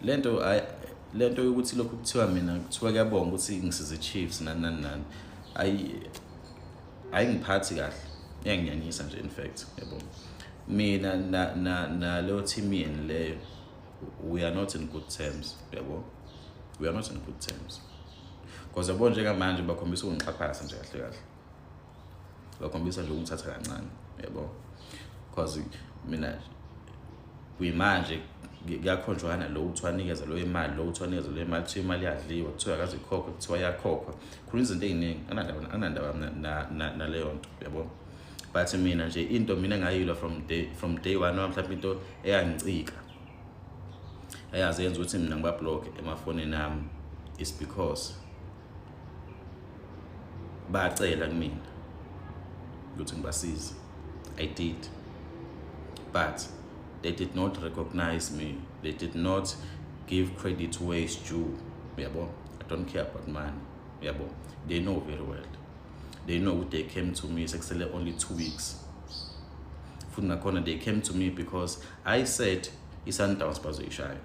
Lento ay, lento yokuthi lokhu kuthiwa mina, kuthiwa kuyabonga ukuthi ngisize Chiefs, nani nani nani, ayi, ayingiphathi kahle, iyanginyanyisa nje in fact, yabo. Mina na leyo team yeni leyo, we are not in good terms, yabo, we are not in good terms, because yabo njengamanje bakhombisa ukungixhaphasa nje kahle kahle, bakhombisa nje ukungithatha kancane, yabo, because mina kuyimanje kuyakhonjwana lo uthi wanikeza lo imali, lo uthi wanikeza lo imali, kuthiwa imali yadliwa, kuthiwa akaze ikhokhwe, kuthiwa iyakhokhwa, khuluma izinto ey'ningi. Anandaba naleyo nto, yabo. But mina nje into mina engayilwa from day one, noma mhlawumbe into eyangicika, eyaze yenza ukuthi mina ngibablock emafonini ami, is because bacela kumina ukuthi ngibasize. I did, but they did not recognize me, they did not give credit where it's due, yabo. I don't care about money, yabo. They know very well, they know they came to me sekusele only 2 weeks, futhi nakhona they came to me because I said i-Sundowns bazoyishaya.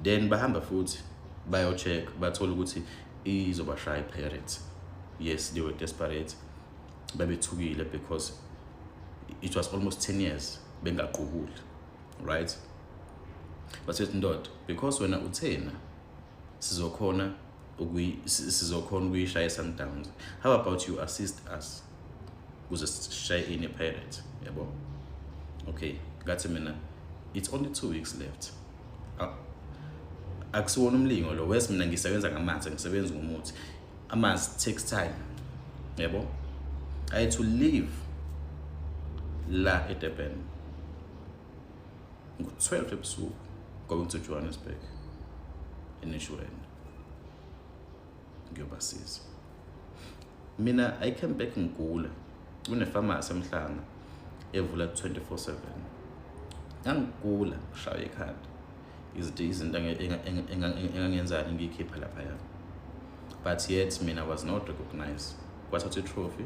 Then bahamba futhi bayo-check, bathola ukuthi izobashaya i-Pirates. Yes, they were desperate, babethukile because it was almost 10 years bengaqubuli, right? Basethi, "Ndoda, because wena uthena sizokhona ukuyishaya i-Sundowns, how about you assist us ukuze sishaye ini, i-Pirates?" Yabo. Okay, ngathi mina it's only 2 weeks left. Akusiwona umlingo lo wes, mina ngisebenza ngamanzi, ngisebenza ngomuthi, amanzi takes time, yabo. I had to leave la eDurban ngo-12 ebusuku going to Johannesburg eNaturena ngiyobasiza. Mina I came back ngigula, kunefamasi eMhlanga evula 24/7. Ngangigula, ngishaywa ikhanda, izinto engangenzani ngiyikhipha laphaya, but yet mina was not recognized. Kwathatha i-trophy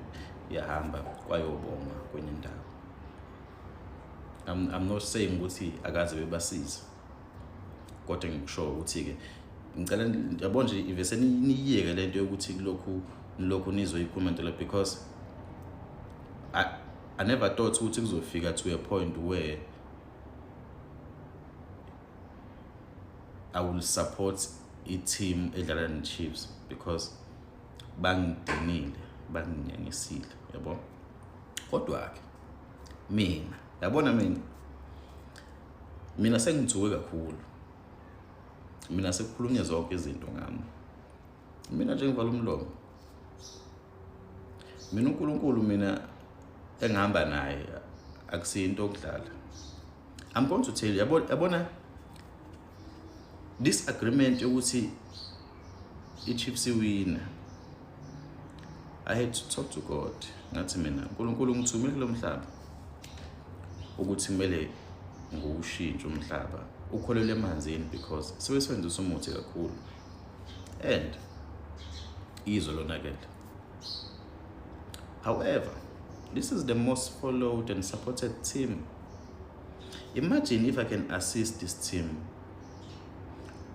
yahamba kwayobongwa kwenye indawo. I'm not saying ukuthi akaze bebasiza, kodwa ngikusho ukuthi-ke ngicela, yabo nje, ivese niyiyeke lento yokuthi kulokhu nilokhu nizoyikhuluma into le, because I never thought ukuthi kuzofika to a point where I will support i-team edlala ne-Chiefs, because bangidinile, banginyanyisile, yabo. Kodwa-ke mina, yabona, mina sengithuke kakhulu, mina sekukhulunywe zonke izinto ngami. Mina nje ngivala umlomo. Mina uNkulunkulu mina engihamba naye akusiyo into yokudlala. I'm going to tell you, yabo, yabona this agreement yokuthi i-Chiefs iwina, I had to talk to God. Ngathi mina, "uNkulunkulu ngithumile kulo mhlaba ukuthi kumele ngiwushintshe umhlaba ukholelwe emanzini, because sebesebenzisa umuthi kakhulu and izwe lonakele. However, this is the most followed and supported team. Imagine if I can assist this team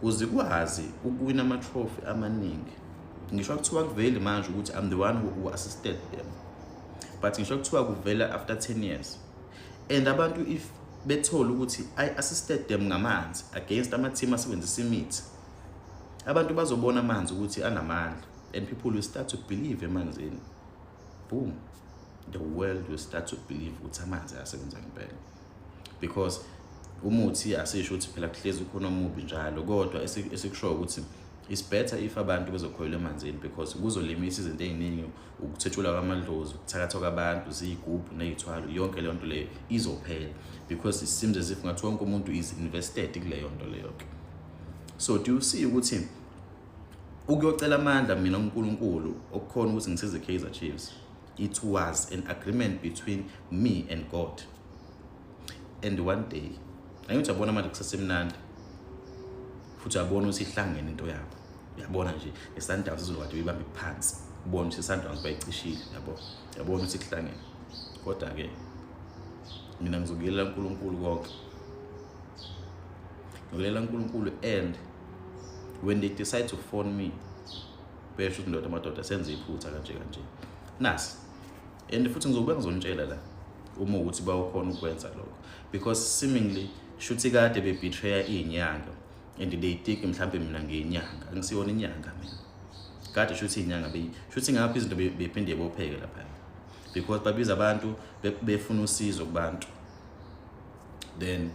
kuze kwazi ukuwina ama-trophy amaningi." Ngisho kuthiwa kuveli manje ukuthi I'm the one who assisted them, but ngisho kuthiwa kuvela after 10 years and abantu if bethola ukuthi I assisted them ngamanzi against ama-team asebenzisa imithi, abantu bazobona amanzi ukuthi anamandla and people will start to believe emanzini. Boom, the world will start to believe ukuthi amanzi ayasebenza ngempela, because umuthi asisho ukuthi phela kuhlezi ukhona omubi njalo, kodwa esikushoyo ukuthi it's better if abantu bezokholelwa emanzini, because kuzolimisa izinto ey'ningi, ukuthetshulwa kwamadlozi, ukuthakathwa kwabantu ziy'gubhu ney'thwalo, yonke leyo nto leyo izophela, because it seems as if ngathi wonke umuntu is invested kuleyo nto leyo-ke. So do you see ukuthi ukuyocela amandla mina uNkulunkulu okukhona ukuthi ngisize Kaizer Chiefs, it was an agreement between me and God. And one day, angithi uyabona manje kusesemnandi futhi, uyabona ukuthi ihlangene into yabo, uyabona nje ne-Sundowns izokade uyibambe phansi, ubone ukuthi i-Sundowns bayicishile, yabo, uyabona ukuthi kuhlangene. Kodwa-ke mina ngizokuyelela uNkulunkulu konke. Ngikulalela uNkulunkulu, and when they decide to phone me, besho ukuthi, "Ndoda, amadoda, senze iphutha kanje kanje." Nasi, and futhi ngizobuya ngizonitshela la uma ukuthi bawukhona ukwenza lokho, because seemingly shuthi kade bebetraya iy'nyanga and they think mhlampe mina ngiyinyanga. Angisiyona inyanga mina. Kade shuthi iy'nyanga shuthi ngapho izinto bephinde bopheke lapha, because babiza abantu befuna usizo kubantu, then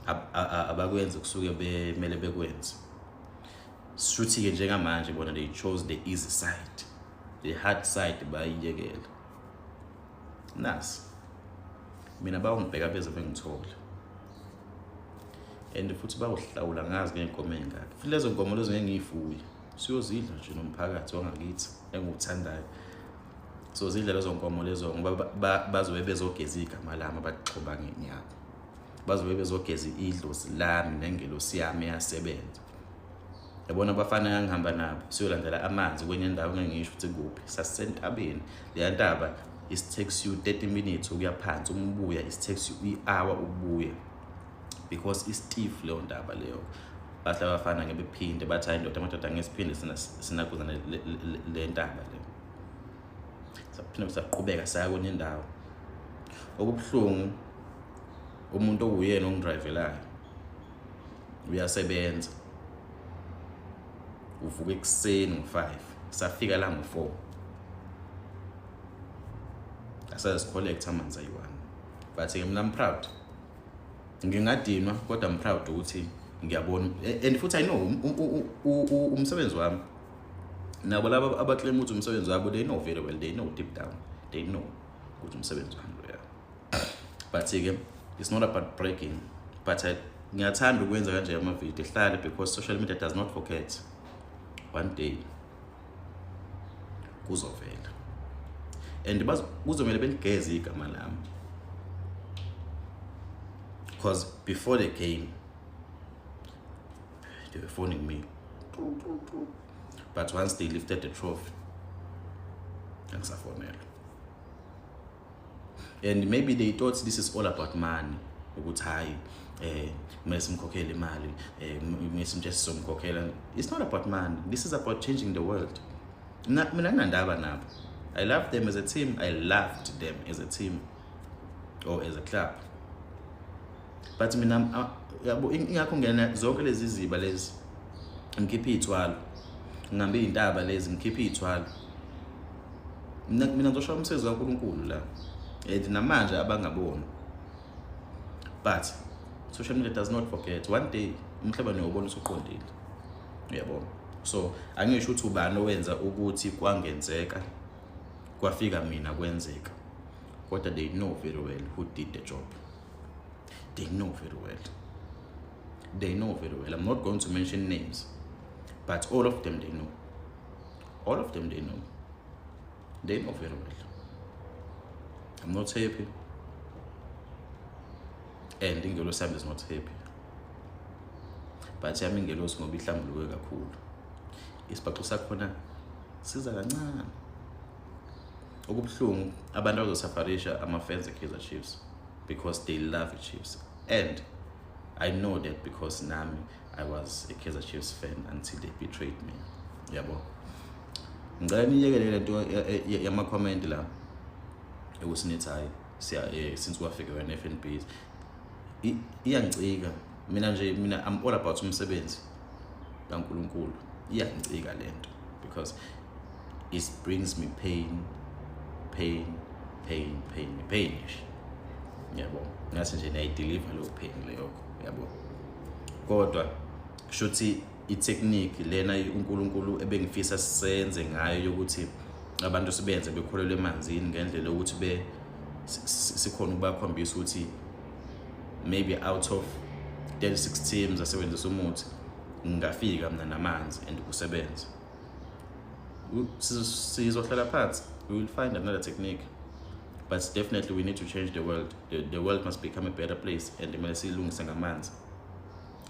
abakwenzi kusuke bemele bekwenze. Shuthi-ke njengamanje bona they chose the easy side, the hard side bayiyekela. Nasi mina bawungibheka beze bengithola, and futhi bawuhlawula ngazi ngey'nkomo ey'ngaka. Futhi lezo nkomo lezo ngeke ngiyifuye, siyozidla nje nomphakathi wangakithi engiwuthandayo. Sozidla lezo nkomo lezo, ngoba bazobe bezogeza igama lami abaxhoba ngenyama, bazobe bezogeza idlozi lami nengelosi yami eyasebenza. Yabona abafana engangihamba nabo siyolandela amanzi kwenye indawo, ngeke ngisho ukuthi kuphi, sasisentabeni. Leya ntaba it takes you 30 minutes ukuya phansi, uma ubuya it takes you i-hour ukubuya, because i-steep leyo ntaba leyo. Bathi abafana ngeke bephinde, bathi, "Hayi ndoda, amadoda, angeke siphinde sinakuza le ntaba le." Saphinde saqhubeka saya kwenye indawo. Okubuhlungu, umuntu owuyena ongidrayivelayo uyasebenza, uvuka ekuseni ngo-5, safika la ngo-4, asaze sicollecte amanzi ayi-one. But-ke mina I'm proud, ngingadinwa, kodwa I'm proud ukuthi ngiyabona, and futhi I know umsebenzi wami. Nabo laba abaclaim ukuthi umsebenzi wabo, they know very well, they know deep down, they know ukuthi umsebenzi wami loya. But-ke it's not about bragging, but ngiyathanda ukwenza kanje amavidiyo ehlale, because social media does not forget. One day kuzovela and kuzomele beligeze igama lami, because before the game they were phoning me, but once they lifted the trophy, angisafonelwa. And maybe they thought this is all about money, ukuthi hayi, kumele simkhokhele imali, kumele simtshele sizomkhokhela. It's not about money, this is about changing the world. Mina nginandaba nabo. I love them as a team, I loved them as a team or as a club, but mina yabo, ingakho ngena zonke lezi ziba lezi, ngikhiphe iy'thwalo, ngihambe iy'ntaba lezi, ngikhiphe iy'thwalo. Mina ngizoshaya umsebenzi kaNkulunkulu la, and namanje abangaboni, but social media does not forget. One day umhlaba niyobona usuqondile, uyabona. So angisho ukuthi ubani owenza ukuthi kwangenzeka kwafika mina kwenzeka, kodwa they know very well who did the job. They know very well, they know very well. I'm not going to mention names, but all of them, they know. All of them, they know, they know very well. I'm not happy, and ingelosi yami is not happy, but yami ingelosi, ngoba ihlambuluke kakhulu, isibhaxu sakhona siza kancane. Okubuhlungu, abantu abazosafarisha ama-fans e-Kaizer Chiefs, because they love i-Chiefs, and I know that because nami I was a Kaizer Chiefs fan until they betrayed me, yabo. Ngicela niyekele lento yama-comment la ukuthi nithi hayi siya, since kwafika wena FNB. Iyangicika mina nje. Mina I'm all about umsebenzi kaNkulunkulu. Iyangicika lento because it brings me pain, pain, pain, pain, pain nje, yabo. Ngathi nje niyayideliver leyo pain leyo, yabo. Kodwa kushuthi i-technique lena uNkulunkulu ebengifisa sisenze ngayo yokuthi abantu sibenze bekholelwe emanzini ngendlela yokuthi be sikhona ukubakhombisa ukuthi maybe out of 36 teams asebenzisa umuthi, ngingafika mina namanzi and kusebenze. Sizohlala phansi, we will find another technique, but definitely we need to change the world. The world must become a better place, and kumele siyilungise ngamanzi.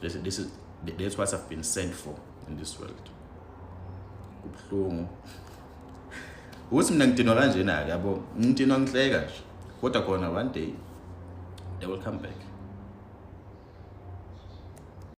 This, this is that's what I've been sent for in this world. Kubuhlungu ukuthi mina ngidinwa kanjena-ke, yabo, ngidinwa ngihleka nje, kodwa khona one day they will come back.